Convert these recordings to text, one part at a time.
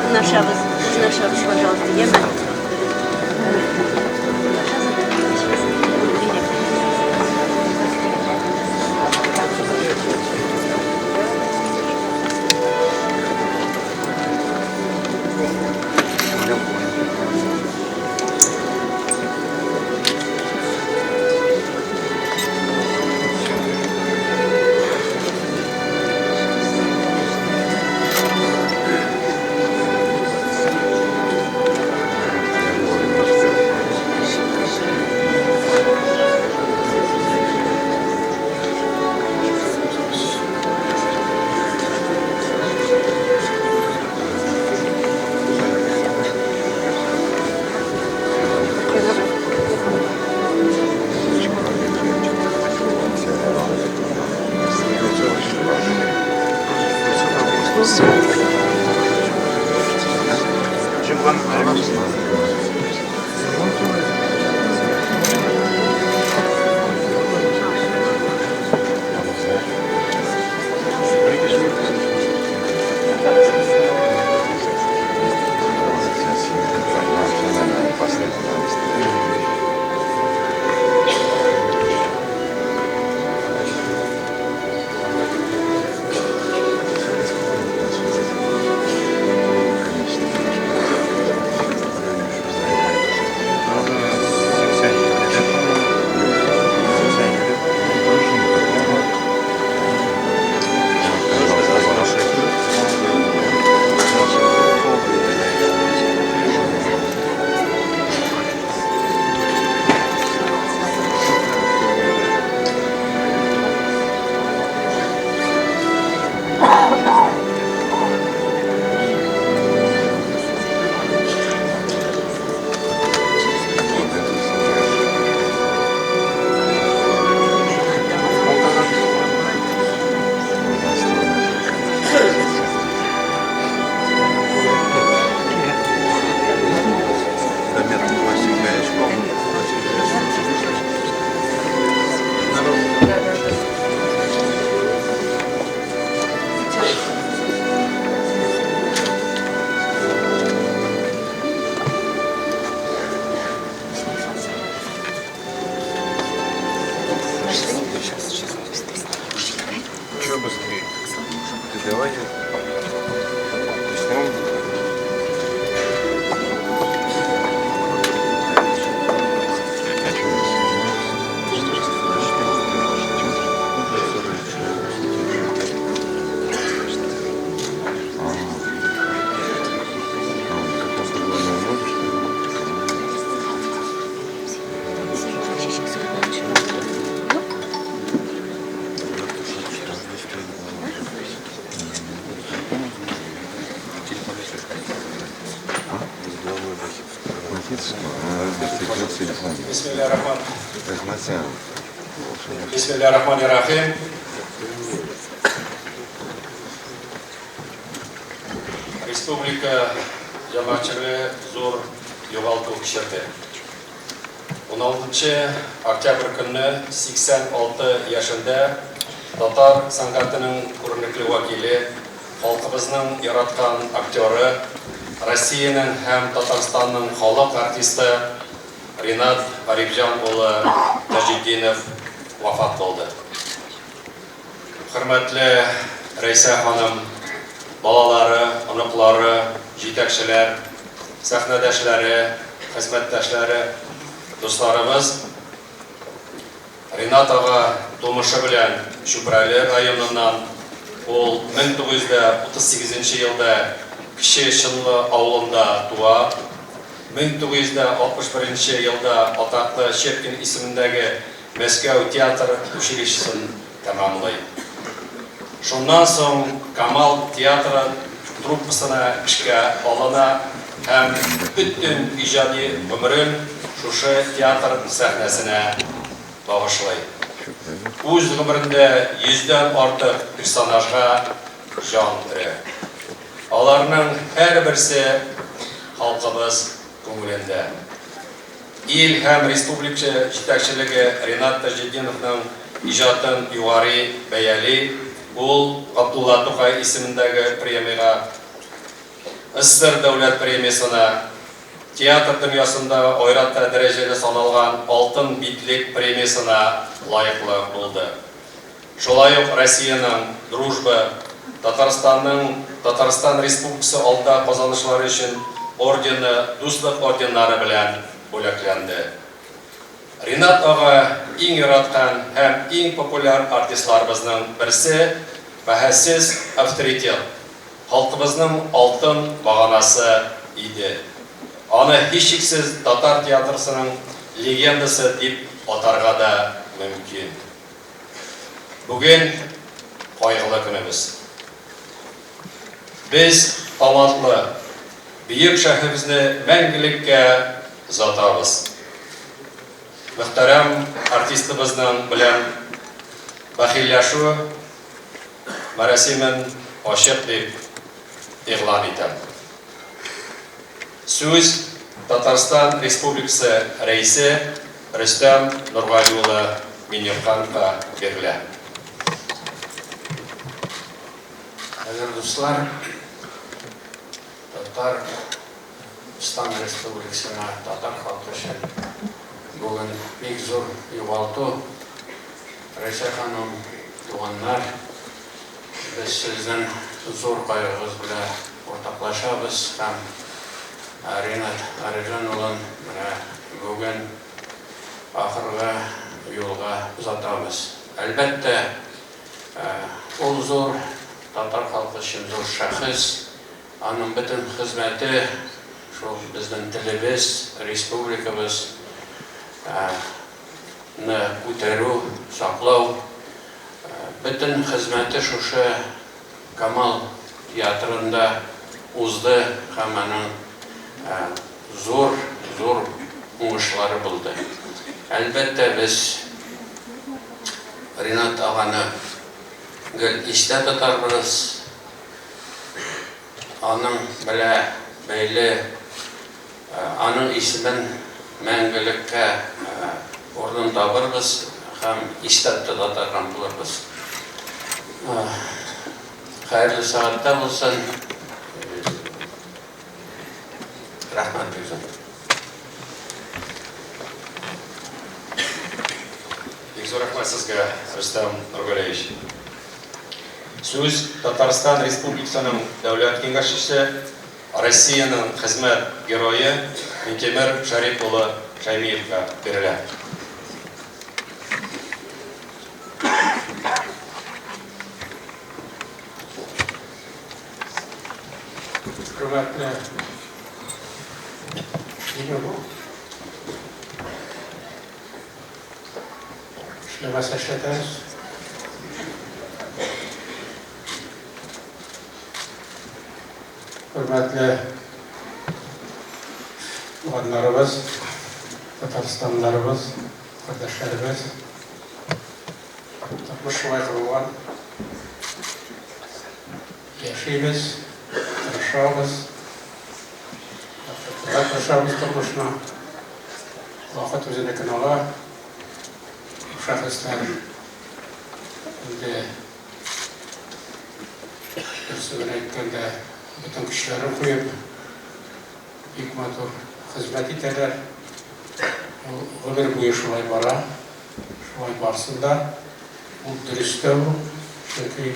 Урнашабыз, урнашабыз, пожалуйста, яме. Чего быстрее? Ты давай начнем. Бисмиллахиррахманиррахим. Республика җәмәгатьчелеге зур югалту кичерде. 16 октябрь көнне 86 яшендә татар сәнгатенең күренекле вәкиле, халкыбызның яраткан актеры, Россиянең һәм Татарстанның халык артисты Ринат Гарифҗан улы Таҗетдинов вафат булды. Хөрмәтле Рәйсә ханым, балалары, оныклары, җитәкчеләр, сәхнәдәшләре, хезмәттәшләре, дусларыбыз, Ринат ага тумышы белән Чүпрәле районыннан. Ул 1938 елда Кече Чынлы авылында туа. 1961 елда атаклы Щепкин исемендәге Мәскәү театр училищесын тәмамлый. Шуннан соң Камал театры труппасына эшкә алына һәм бөтен иҗади гомерен шушы театр сәхнәсенә багышлый. Үз гомерендә йөздән артык персонажга җан өрә. Аларның һәрберсе халкыбыз күңелендә. Ил һәм республика җитәкчелеге Ринат Таҗетдиновның иҗатын югары бәяли, ул Габдулла Тукай исемендәге премиягә СССР Дәүләт премиясенә, театр дөньясында аерата дәрәҗәле саналган Алтын битлек премиясенә лаеклы булды. Шулай ук Россиянең Дружба, Татарстанның Татарстан Республикасы алда казанышлары өчен ордены, Дуслык орденнары белән бүләкләнде. Ринат ага иң яраткан һәм иң популяр артистларыбызның берсе, бәһасез авторитет, халкыбызның алтын баганасы иде. Аны һичшиксез татар театрсының легендасы дип атарга да мөмкин. Бүген кайгылы көнебез. Без талантлы, бөек шәхебезне мәңгелеккә озатабыз. Мөхтәрәм артистыбызның белән бәхилләшү мәрасимен ачык дип игълан итәм. Сүз Татарстан Республикасы Рәисе Рөстәм Нургали улы Миңнехановка бирелә. Кадерле дуслар, Татарстан Республикасына, татар халкы өчен бүген бик зур югалту. Рәйсә ханым, туганнар, без сезнең зур кайгыгыз белән уртаклашабыз һәм Ринат Гарифҗан улын менә бүген ахыргы юлга озатабыз. Әлбәттә, ул зур, татар халкы өчен зур шәхес, аның бөтен хезмәте шул безнең телебез, республикабыз ны күтәрү, саклау, бөтен хезмәте шушы Камал театрында узды һәм аның зур, зур уңышлары булды. Әлбәттә, без Ринат аганы гел истә тотарбыз. Аның белә бәйле, аның исемен мәңгелеккә урынын табырбыз һәм истә тота торган булырбыз. Хәерле сәгатьтә булсын. Рәхмәт бик зур. Бик зур рәхмәт сезгә, Рөстәм Нургалиевич. Сүз Татарстан Республикасының Дәүләт Киңәшчесе, Россиянең Хезмәт Герое Минтимер Шәрип улы Шәймиевка бирелә. Хөрмәтле Нигә бу? Эшләмәсә эшләтәбез. Хөрмәтле туганнарыбыз, татарстанлыларыбыз, кардәшләребез, тормыш шулай корылган. Яшибез, тырышабыз, яхшыртырга тырышабыз тормышны. Вакыт үзенекен ала. Бу шәхесләр инде дөресе генә әйткәндә, бөтен көчләрен куеп, бик матур хезмәт итәләр. Ул гомер буе шулай бара, шулай барсын да. Ул дөрес тә ул, чөнки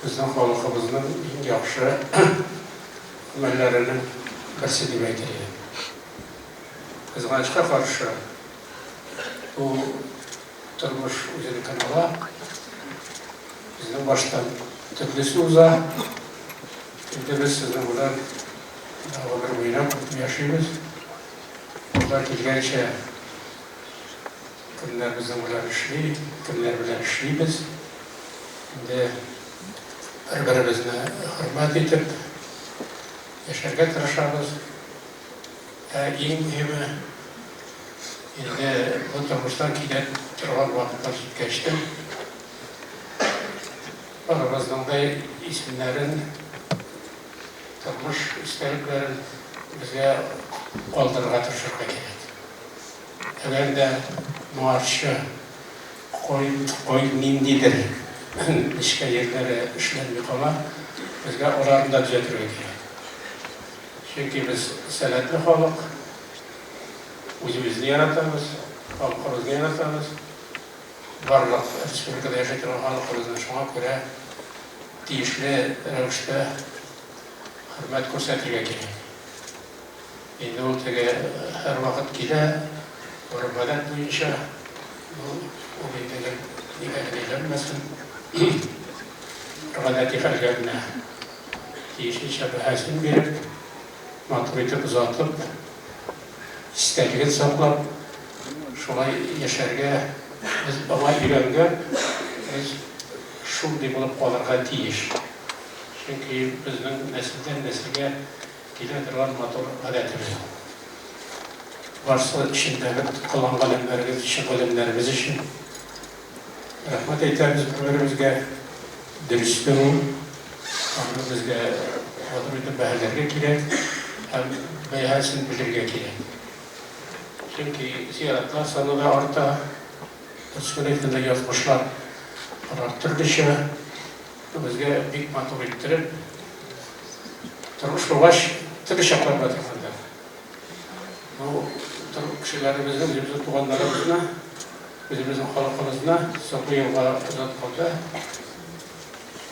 безнең халкыбызның иң яхшы гамәлләренең берсе дип әйтер идем. Кызганычка каршы, бу тормыш үзенекен ала, безнең баштан төрлесе уза. Инде без сезнең белән гомер буена күпме яшибез. Кулдан килгәнчә Кемнәр безнең белән эшли, кемнәр белән эшлибез. Инде бер-беребезне хөрмәт итеп яшәргә тырышабыз. Ә иң мөһиме, инде бу тормыштан китә торган вакытлар җиткәч тә, барыбызның да исемнәрен, тормыш истәлекләрен безгә калдырырга тырышырга кирәк. Әгәр дә моңарчы кай, кай ниндидер нечкә җирләре эшләнми кала, безгә аларны да төзәтергә кирәк. Чөнки без сәләтле халык, үзебезне яратабыз, халкыбызны яратабыз. Барлык республикада яшәй торган халкыбызны шуңа күрә тиешле рәвештә хөрмәт күрсәтергә кирәк. Инде ул теге һәрвакыт килә, гореф-гадәт буенча, ул ул инде гел нигә генә әйләнмәсен, гадәти хәлгә генә тиешенчә бәһасен биреп, матур итеп озатып, истәлеген саклап, шулай яшәргә без аңа өйрәнгән, без шундый булып калырга тиеш. Чөнки безнең нәселдән нәселгә килә торган матур гадәтебез ул. Барсы өчен дә бер кылган галәмнәрегез өчен, галәмнәребез өчен рәхмәт әйтәбез бер-беребезгә. Дөрестер ул. Аны безгә матур итеп бәһаләргә кирәк һәм бәясен белергә кирәк. Чөнки зияратлар саны да арта. Дөресен әйткәндә, язмышлар алар төрлечә. Безгә бик матур иттереп, тормыш булгач, төрле чаклар була торгандыр. Бу кешеләребезне, үзебезнең туганнарыбызны, үзебезнең халкыбызны соңгы юлга озатканда,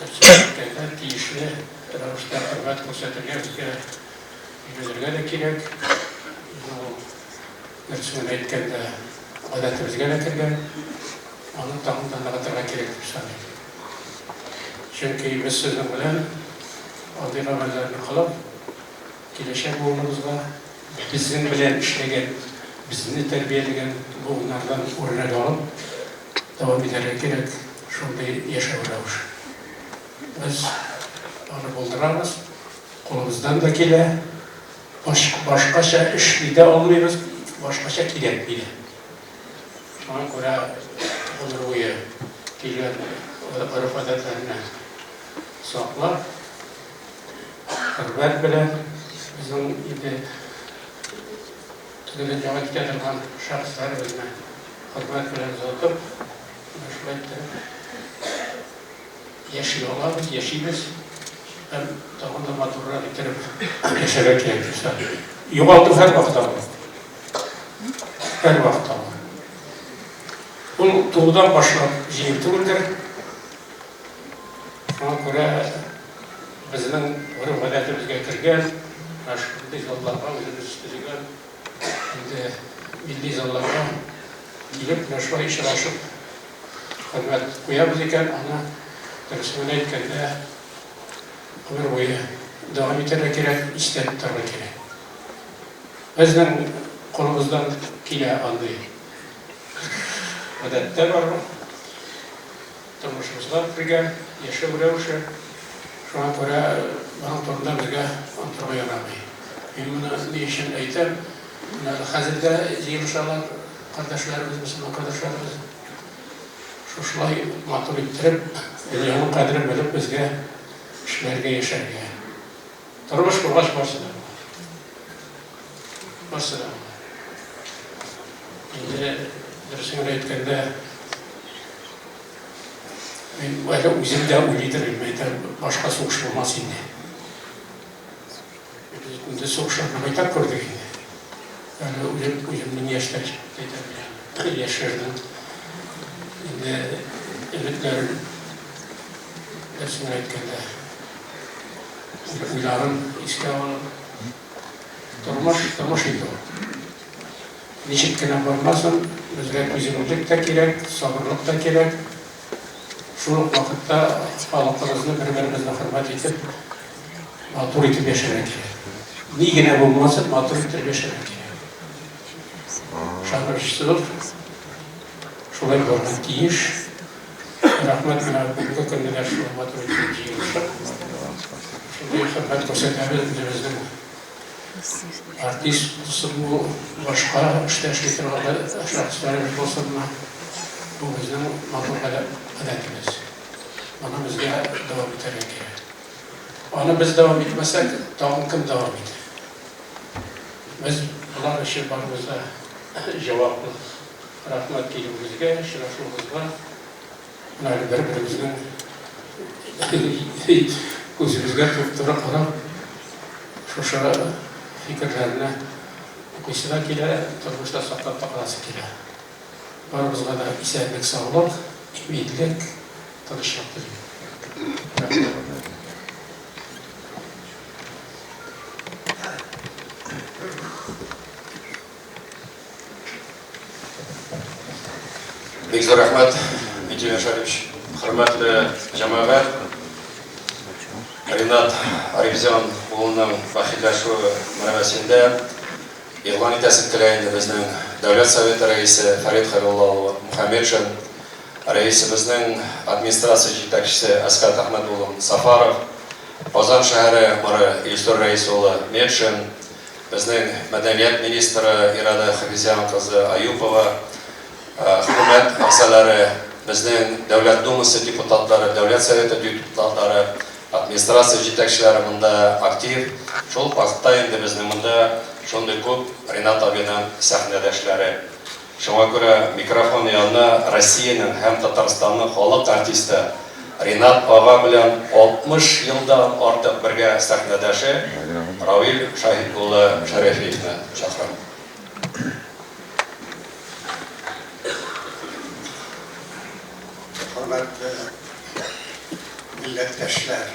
әйткәндә, тиешле рәвештә хөрмәт күрсәтергә безгә өйрәнергә дә кирәк. Ул, дөресен генә әйткәндә, гадәтебезгә дә кергән. Аны тагын да ныгытырга кирәк дип саныйм. Чөнки без сезнең белән андый гамәлләрне кылып, киләчәк буыныбызга, безнең белән эшләгән, безне тәрбияләгән буыннардан үрнәк алып, дәвам итәргә кирәк шундый яшәү рәвеше. Без аны булдырабыз, кулыбыздан да килә, башкача эшли дә алмыйбыз, башкача кирәкми дә. Шуңа күрә гомер буе килгән гореф-гадәтләрне саклап, хөрмәт белән безнең инде теге дөньяга китә торган шәхесләребезне хөрмәт белән озатып, менә шулай иттереп яши алабыз, яшибез һәм тагын да матуррак иттереп яшәргә кирәк дип саныйм. Югалту һәрвакыт авыр. Һәрвакыт авыр. Ул туудан башлап җиңел түгелдер. Шуңа күрә безнең гореф-гадәтебезгә кергән, менә шундый залларга үзебез төзегән инде милли залларга килеп, менә шулай очрашып хөрмәт куябыз икән, аны дөресен генә әйткәндә, гомер буе дәвам итәргә кирәк, истә тотарга кирәк. Безнең кулыбыздан килә андый гадәттә бар ул. Тормышыбызга кергән яшәү рәвеше. Шуңа күрә моның турында безгә онытырга ярамый. Мин моны ни өчен әйтәм? Менә хәзер дә җыелышалар кардәшләребез, мөселман кардәшләребез. Шушылай матур иттереп, дөньяның кадерен белеп безгә эшләргә, яшәргә. Тормыш булгач барсы да була. Барсы да була. Инде дөресен генә әйткәндә, мин әле үзем дә уйлыйдыр, мин әйтәм, башка сугыш булмас инде. Без инде сугышларны байтак күрдек инде. Әле үзем үземнең яшьтән әйтәм, яшьләрнең инде өметләрен дөресен генә әйткәндә Уйларын искә алып, тормыш, тормыш инде ул. Ничек кенә бармасын, безгә түземлек тә кирәк, сабырлык та кирәк. Шул ук вакытта халкыбызны, бер-беребезне хөрмәт итеп, матур итеп яшәргә кирәк. Ни генә булмасын, матур итеп яшәргә кирәк. Ышанычсызлык шулай булырга тиеш. Рәхмәт, менә бүгенге көнне дә шулай матур итеп җыелышып, шундый хөрмәт күрсәтәбез үзебезнең артист булсынмы, башка эштә эшли торган шәхесләребез булсынмы, бу безнең матур гадәтебез. Моны безгә дәвам итәргә кирәк. Аны без дәвам итмәсәк, тагын кем дәвам итәр? Без болар өчен барыбыз да җаваплы. Рәхмәт килүегезгә, очрашуыбызга. Менә әле бер-беребезнең күзебезгә туп-туры карап, шушы фикерләрне укыйсы да килә, тормышта саклап та каласы килә. Барыбызга да исәнлек-саулык, иминлек, тынычлык телим. Рәхмәт. Бик зур рәхмәт, Минтимер Шарипович. Хөрмәтле җәмәгать, Ринат Арифзян улының бәхилләшү мәрәмәсендә игълан итәсем килә инде безнең Дәүләт Советы рәисе Фәрит Хәйрулла улы Мухаметшин, рәисебезнең администрация җитәкчесе Әсхәт Әхмәт улы Сафаров, Казан шәһәре мэры Илсур Рәис улы Метшин, Безнең мәдәният министры Ирада Хабизян кызы Аюпова, хөкүмәт әгъзалары, безнең Дәүләт Думасы депутатлары, Дәүләт Советы депутатлары, администрация җитәкчеләре монда актив. Шул ук вакытта инде безнең монда шундый күп Ринат абыйның сәхнәдәшләре. Шуңа күрә микрофон янына Россиянең һәм Татарстанның халык артисты Ринат ага белән 60 елдан артык бергә сәхнәдәше Равил Шаһит улы Шәрәфиевны чакырам. Хөрмәтле милләттәшләр!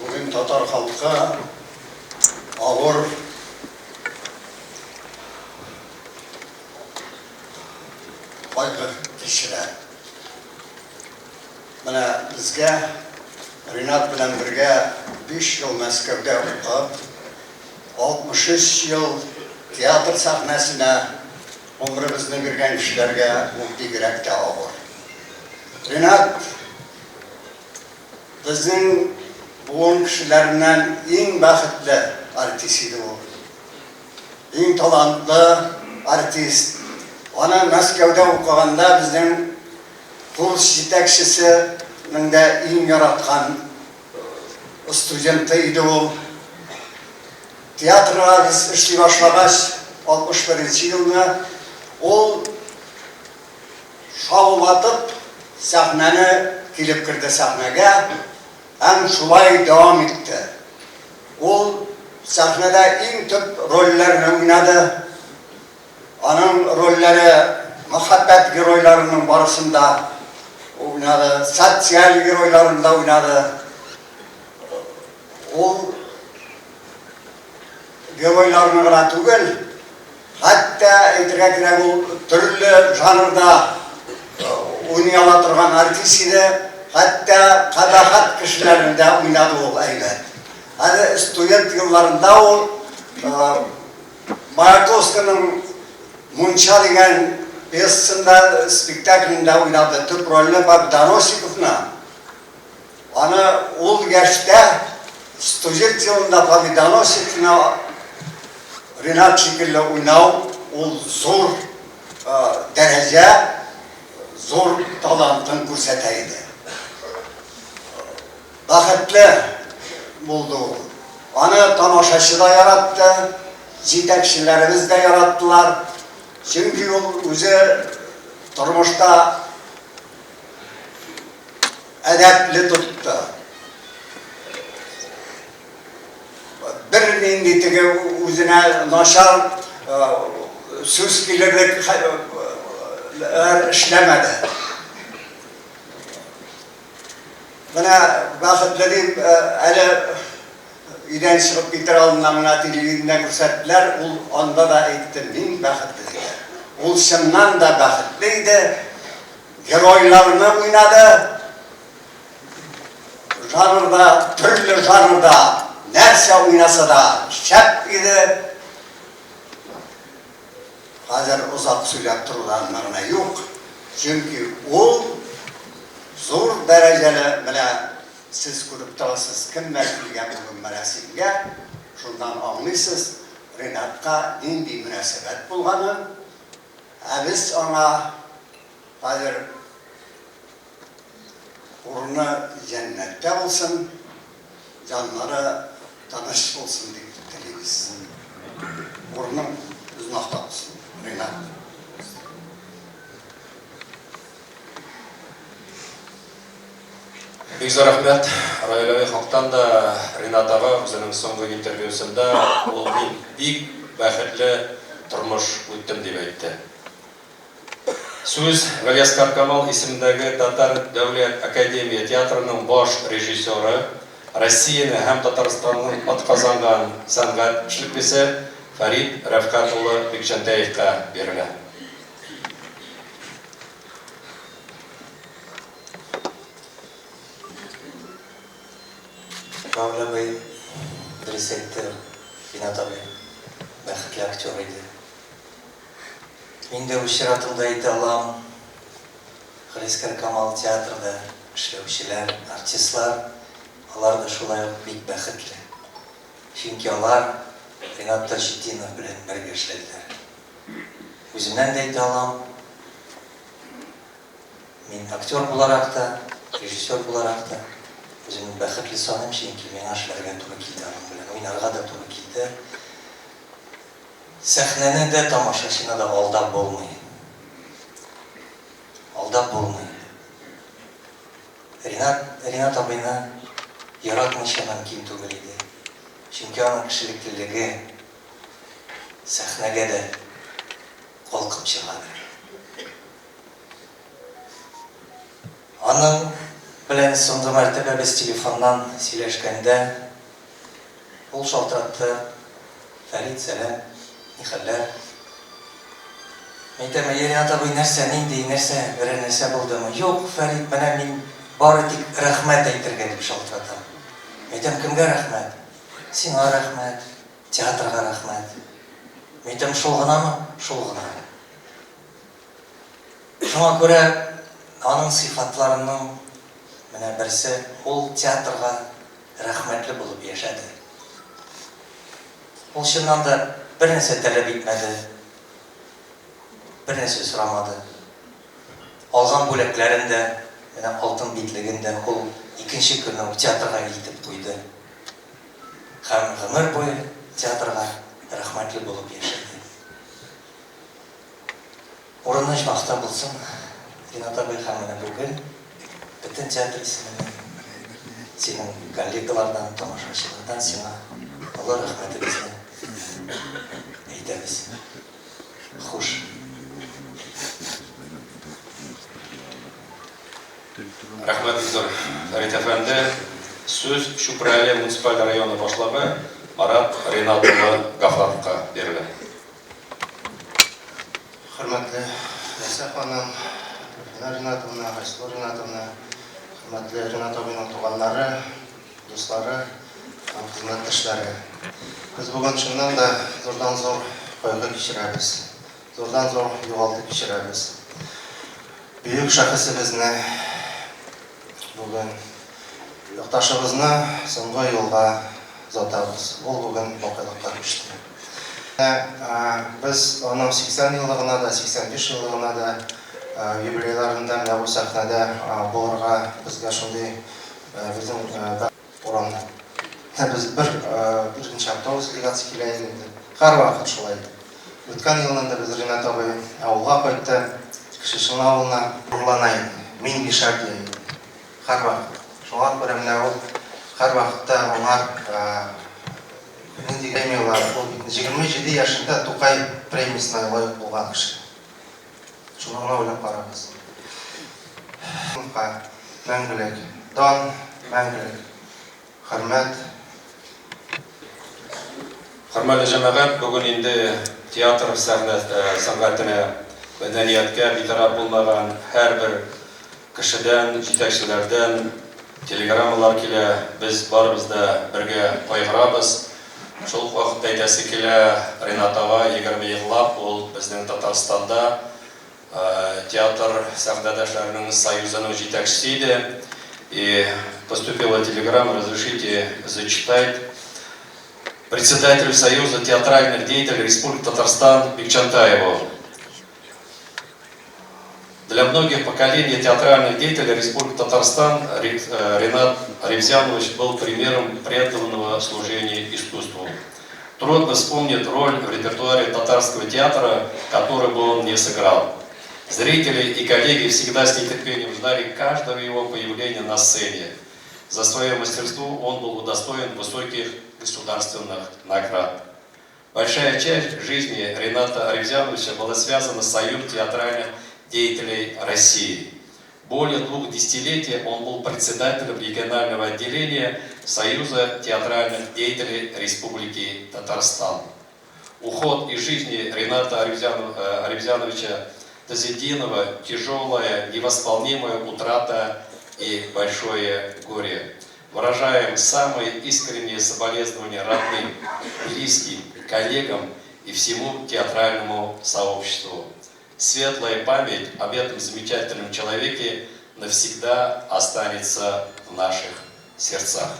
Бүген татар халкы авыр Кайгы кичерә. Менә безгә Ринат белән бергә 5 ел Мәскәүдә укып, 63 ел театр сәхнәсенә гомеребезне биргән кешеләргә бу бигрәк тә авыр. Ринат безнең буын кешеләреннән иң бәхетле артист иде ул. Иң талантлы артист. Аны Мәскәүдә укыганда безнең курс җитәкчесенең дә иң яраткан студенты иде ул. Театрга без эшли башлагач, 61 нче елны, ул шаулатып сәхнәне килеп керде сәхнәгә. Һәм шулай дәвам итте. Ул сәхнәдә иң төп рольләрне уйнады. Аның рольләре мәхәббәт геройларының барысын да уйнады, социаль геройларын да уйнады. Ул геройларны гына түгел, хәтта әйтергә кирәк, ул төрле жанрда уйный ала торган артист иде, хәтта кабахәт кешеләрне дә уйнады ул әйбәт. Әле студент елларында ул Маяковскийның Мунча дигән пьесасында, спектаклендә уйнады, төп рольне Победоносиковны. Аны ул яшьтә, студент елында Победоносецны Ринат шикелле уйнау, ул зур дәрәҗә, зур талантын күрсәтә иде. Бәхетле булды ул. Аны тамашачы да яратты, җитәкчеләребез дә яраттылар. Чөнки ул үзе тормышта Әдәпле тотты. Бернинди теге үзенә начар сүз килерлек эшләмәде. Менә бәхетле дип әле өйдән чыгып китер алдыннан гына телевидениедә күрсәттеләр, ул анда да әйтте, мин бәхетле диде. Ул чыннан да бәхетле иде. Геройларны уйнады. Жанрда, төрле жанрда нәрсә уйнаса да шәп иде. Хәзер озак сөйләп торудан мәгънә юк, чөнки ул зур дәрәҗәле, менә сез күреп торасыз, кемнәр килгән бүген мәрасимгә, шуннан аңлыйсыз, Ринатка нинди мөнәсәбәт булганын. Ә без аңа хәзер урыны җәннәттә булсын, җаннары тыныч булсын дип телибез. Урының оҗмахта булсын, Ринат. Бик Бик зур рәхмәт Раил абый хактан да Ринат ага үзенең соңгы интервьюсында ул мин бик бәхетле тормыш үттем дип әйтте. Сүз Галиәсгар Камал исемендәге Татар дәүләт академия театрының баш режиссеры, Россияне һәм Татарстанның атказанган сәнгать эшлеклесе Фәрит Рәфкать улы Бикчәнтәевка бирелә. Равил абый дөрес әйтте, Ринат абый бәхетле актер иде. Мин дә үз чиратымда әйтә алам, Галиәсгар Камал театрда эшләүчеләр, артистлар, алар да шулай ук бик бәхетле. Чөнки алар Ринат Таҗетдинов белән бергә эшләделәр. Үземнән дә әйтә алам, Мин актер буларак та, режиссер буларак та үземне бәхетле саныйм, чөнки миңа эшләргә туры килде аның белән, уйнарга да туры килде. Сәхнәне дә, тамашачыны да алдап булмый. Алдап булмый. Ринат, Ринат абыйны яратмыйча мөмкин түгел иде. Чөнки аның кешелеклелеге сәхнәгә дә калкып чыгадыр. Аның белән соңгы мәртәбә без телефоннан сөйләшкәндә, ул шалтыратты, Фәрит, сәлам, нихәлләр? Мин әйтәм, әйе, Ринат абый, нәрсә, нинди, нәрсә, берәр нәрсә булдымы? Юк, Фәрит, менә мин бары тик рәхмәт әйтергә дип шалтыратам. Мин әйтәм, кемгә рәхмәт? Сиңа рәхмәт, театрга рәхмәт. Мин әйтәм, шул гынамы? Шул гына. Шуңа күрә аның сыйфатларының менә берсе, ул театрга рәхмәтле булып яшәде. Ул чыннан да бернәрсә таләп итмәде, бернәрсә сорамады. Алган бүләкләрен дә, менә алтын битлеген дә ул икенче көнне үк театрга илтеп куйды. Һәм гомер буе театрга рәхмәтле булып яшәде. Урыны оҗмахта булсын, Ринат абый һәм менә бүген бөтен театр исеменнән, синең коллегалардан, тамашачылардан сиңа олы рәхмәтебезне әйтәбез. Хуш. Рәхмәт бик зур, Фәрит әфәнде. Сүз Чүпрәле муниципаль районы башлыгы Марат Ринат улы Гафаровка бирелә. Хөрмәтле Рәйсә ханым, Рөфинә Ринатовна, Айсылу Ринатовна, хөрмәтле Ринат абыйның туганнары, дуслары һәм хезмәттәшләре. Без бүген чыннан да зурдан-зур кайгы кичерәбез, зурдан-зур югалту кичерәбез. Бөек шәхесебезне бүген якташыбызны соңгы юлга озатабыз. Ул бүген бакыйлыкка күчте. Без аның 80 еллыгына да, 85 еллыгына да юбилейларында менә бу сәхнәдә булырга безгә шундый безнең урамда. Без бер берничә автобус делегация килә иде инде. Һәрвакыт шулай иде. Үткән елны инде без Ринат абый авылга кайтты, Кече Чыңлы авылына. Горурлана иде. Мин мишәр дия иде. Һәрвакыт. Шуңа күрә менә ул һәрвакытта аңар нинди премияләр, ул бит 27 яшендә Тукай премиясенә лаек булган кеше. Шуны гына уйлап карагыз. Мәңгелек дан, мәңгелек хөрмәт. Хөрмәтле җәмәгать, бүген инде театр сәнгатенә, мәдәнияткә битараф булмаган һәрбер кешедән, җитәкчеләрдән телеграммалар килә. Без барыбыз да бергә кайгырабыз. Шул ук вакытта әйтәсе килә, Ринат ага 20 еллап ул безнең Татарстанда театр сәхнәдәшләренең союзының җитәкчесе иде. И поступила телеграмма, разрешите зачитать. Председателю Союза театральных деятелей Республики Татарстан Бикчантаеву. Для многих поколений театральных деятелей Республики Татарстан Ринат Арифзянович был примером преданного служения искусству. Трудно вспомнить роль в репертуаре татарского театра, которую бы он не сыграл. Зрители и коллеги всегда с нетерпением ждали каждого его появления на сцене. За свое мастерство он был удостоен высоких государственных наград. Большая часть жизни Рената Аревзяновича была связана с Союзом театральных деятелей России. Более двух десятилетий он был председателем регионального отделения Союза театральных деятелей Республики Татарстан. Уход из жизни Рената Аревзяновича Тазетдинова – тяжелая, невосполнимая утрата и большое горе. Выражаем самые искренние соболезнования родным, близким, коллегам и всему театральному сообществу. Светлая память об этом замечательном человеке навсегда останется в наших сердцах.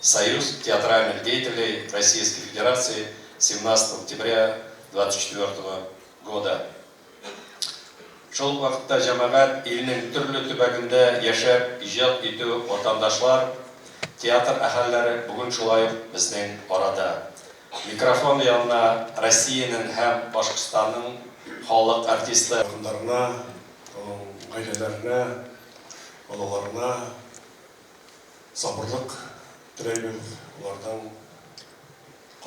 Союз театральных деятелей Российской Федерации, 17 октября 2024 года. Шул ук вакытта, җәмәгать, илнең төрле төбәгендә яшәп иҗат итү ватандашлар, театр әһелләре бүген шулай ук безнең арада. Микрофон янына Россиянең һәм Башкортстанның халык артисты, Якыннарына, аның гаиләләренә, балаларына сабырлык теләйбез, аларның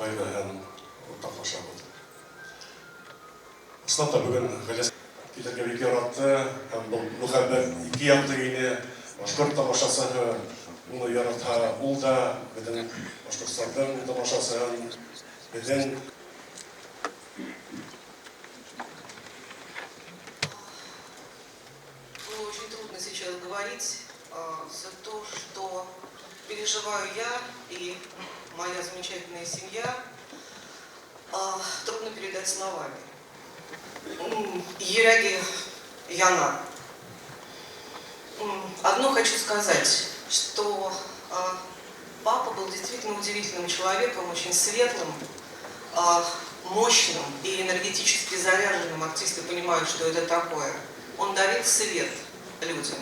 кайгыһын уртаклашабыз. Чынлап та бүген гаиләсе килергә бик яратты һәм был мәхәббәт ике яклы иде. Башкорт тамашасы уны ярата, ул да безнең Башкортстанның тамашасын безнең Мне очень трудно сейчас говорить все то, что переживаю я и моя замечательная семья, трудно передать словами. Йөрәге яна. Одно хочу сказать, что папа был действительно удивительным человеком, очень светлым, мощным и энергетически заряженным. Артисты понимают, что это такое. Он дарил свет людям.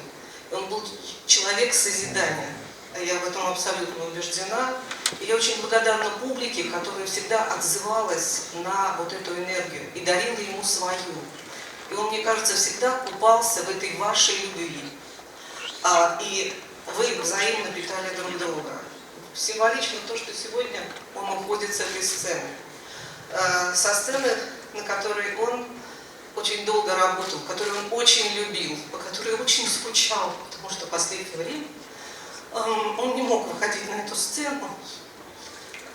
Он был человек созидания. Я в этом абсолютно убеждена. И я очень благодарна публике, которая всегда отзывалась на вот эту энергию и дарила ему свою. И он, мне кажется, всегда купался в этой вашей любви. И вы взаимно питали друг друга. Символично то, что сегодня он уходит с этой сцены. Со сцены, на которой он очень долго работал, которую он очень любил, по которой очень скучал, потому что в последнее время он не мог выходить на эту сцену,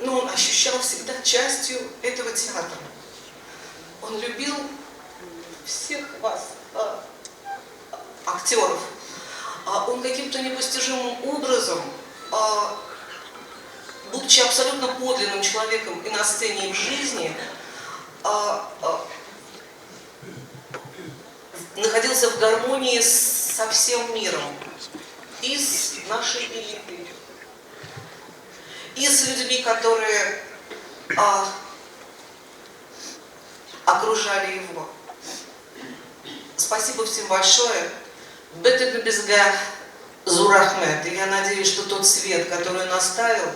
но он ощущал всегда частью этого театра. Он любил всех вас, актеров. Он каким-то непостижимым образом, будучи абсолютно подлинным человеком и на сцене, и в жизни, находился в гармонии со всем миром. И с нашей элитой, и с людьми, которые окружали его. Спасибо всем большое. Бөтенебезгә зур рәхмәт. И я надеюсь, что тот свет, который он оставил,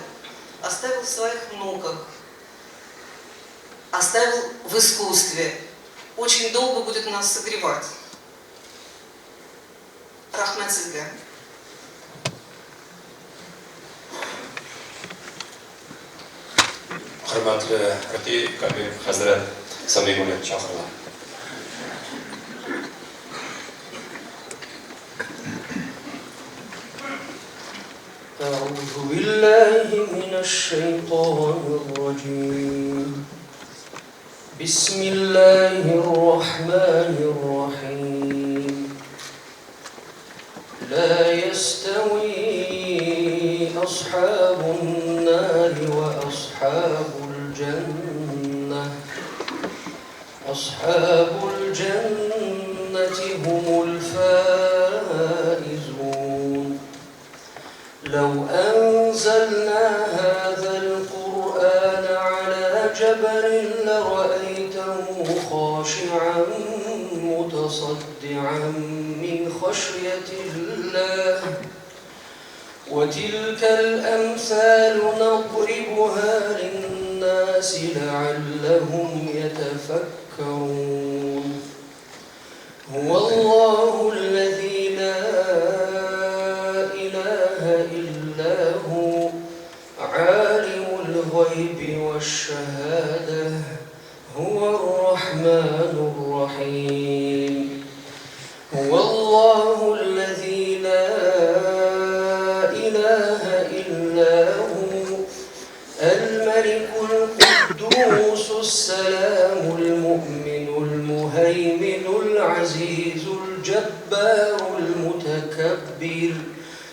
оставил в своих внуках, оставил в искусстве, очень долго будет нас согревать. Рәхмәт сезгә. Хөрмәтле әти Камил хәзрәт Сәмигуллин чакырыла. أعوذ بالله من الشيطان الرجيم بسم الله الرحمن الرحيم لا يستوي أصحاب النار وأصحاب الجنة أصحاب الجنة هم الفائزون لو أنزلنا هذا القرآن على جبل لرأيته خاشعا متصدعا من خشية الله وتلك الأمثال نضربها للناس لعلهم يتفكرون هو الله الذي لا إله إلا الرحمن الرحيم هو الله الذي لا إله إلا هو الملك القدوس السلام المؤمن المهيمن العزيز الجبار المتكبر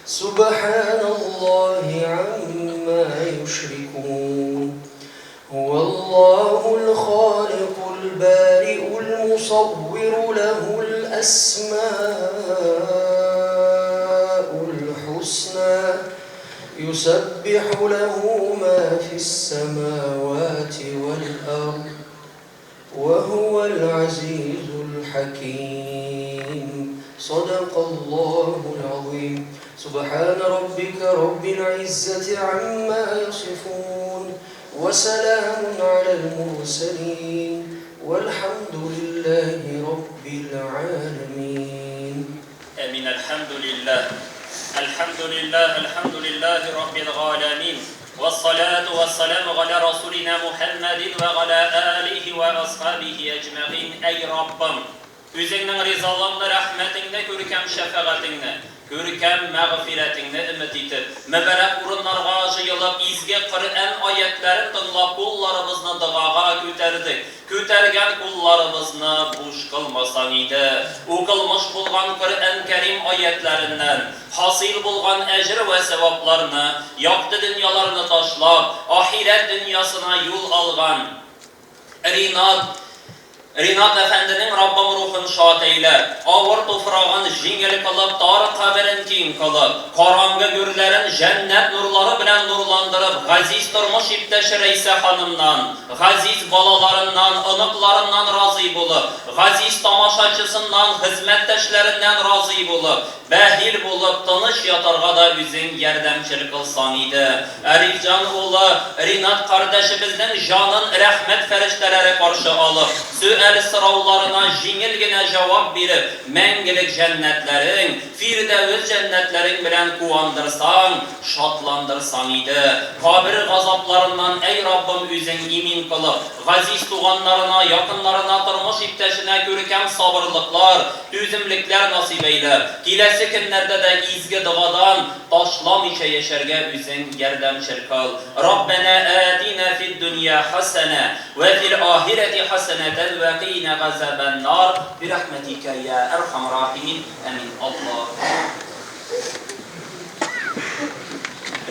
سبحان الله عما يشركون هو الله الخالق البارئ المصور له الأسماء الحسنى يسبح له ما في السماوات والأرض وهو العزيز الحكيم صدق الله العظيم سبحان ربك رب العزة عما يصفون وسلام على المرسلين والحمد لله رب العالمين آمين الحمد لله الحمد لله الحمد لله رب العالمين والصلاة والسلام على رسولنا محمد وعلى آله وأصحابه أجمعين Әй Раббым, үзеңнең ризалыгыңны, рәхмәтеңне, күркәм шәфәгатеңне, күркәм мәгъфирәтеңне өмет итеп, мөбарәк урыннарга җыелып, изге Коръән аятларын тыңлап, кулларыбызны догага күтәрдек. Күтәргән кулларыбызны буш кылмасаң иде. Укылмыш булган Коръән Кәрим аятларыннан хасил булган әҗер вә сәвапларны, якты дөньяларны ташлап, ахирәт дөньясына юл алган Ринат Ринат әфәнденең Раббым рухын шат әйлә, авыр туфрагын җиңел кылып, тар каберен киң кылып, караңгы гүрләрен җәннәт нурлары белән нурландырып, газиз тормыш иптәше Рәйсә ханымнан, газиз балаларыннан, оныкларыннан разый булып, газиз тамашачысыннан, хезмәттәшләреннән разый булып, Бәхил булып, тыныч ятарга да үзең ярдәмчел кылсаң иде. Арифҗан улы Ринат кардәшебезнең җанын рәхмәт фәрештәләре каршы алып, сөаль-сорауларына җиңел генә җавап биреп, мәңгелек җәннәтләрең, фирдәвес җәннәтләрең белән куандырсаң, шатландырсаң иде. Кабер газапларыннан, әй Раббым, үзең имин кылып, газиз туганнарына, якыннарына, тормыш иптәшенә күркәм сабырлыклар, Түземлекләр насыйп әйлә. Киләсе көннәрдә дә изге догадан ташламыйча яшәргә үзең ярдәмчел кыл. Раббәнә әәтинә фид-дөнья хәсәнә вә фил-ахирәти хәсәнәтән вә кыйнә газабән-нар бирәхмәтикә йә әрхәмәр рахимин. Әмин. Аллаһу.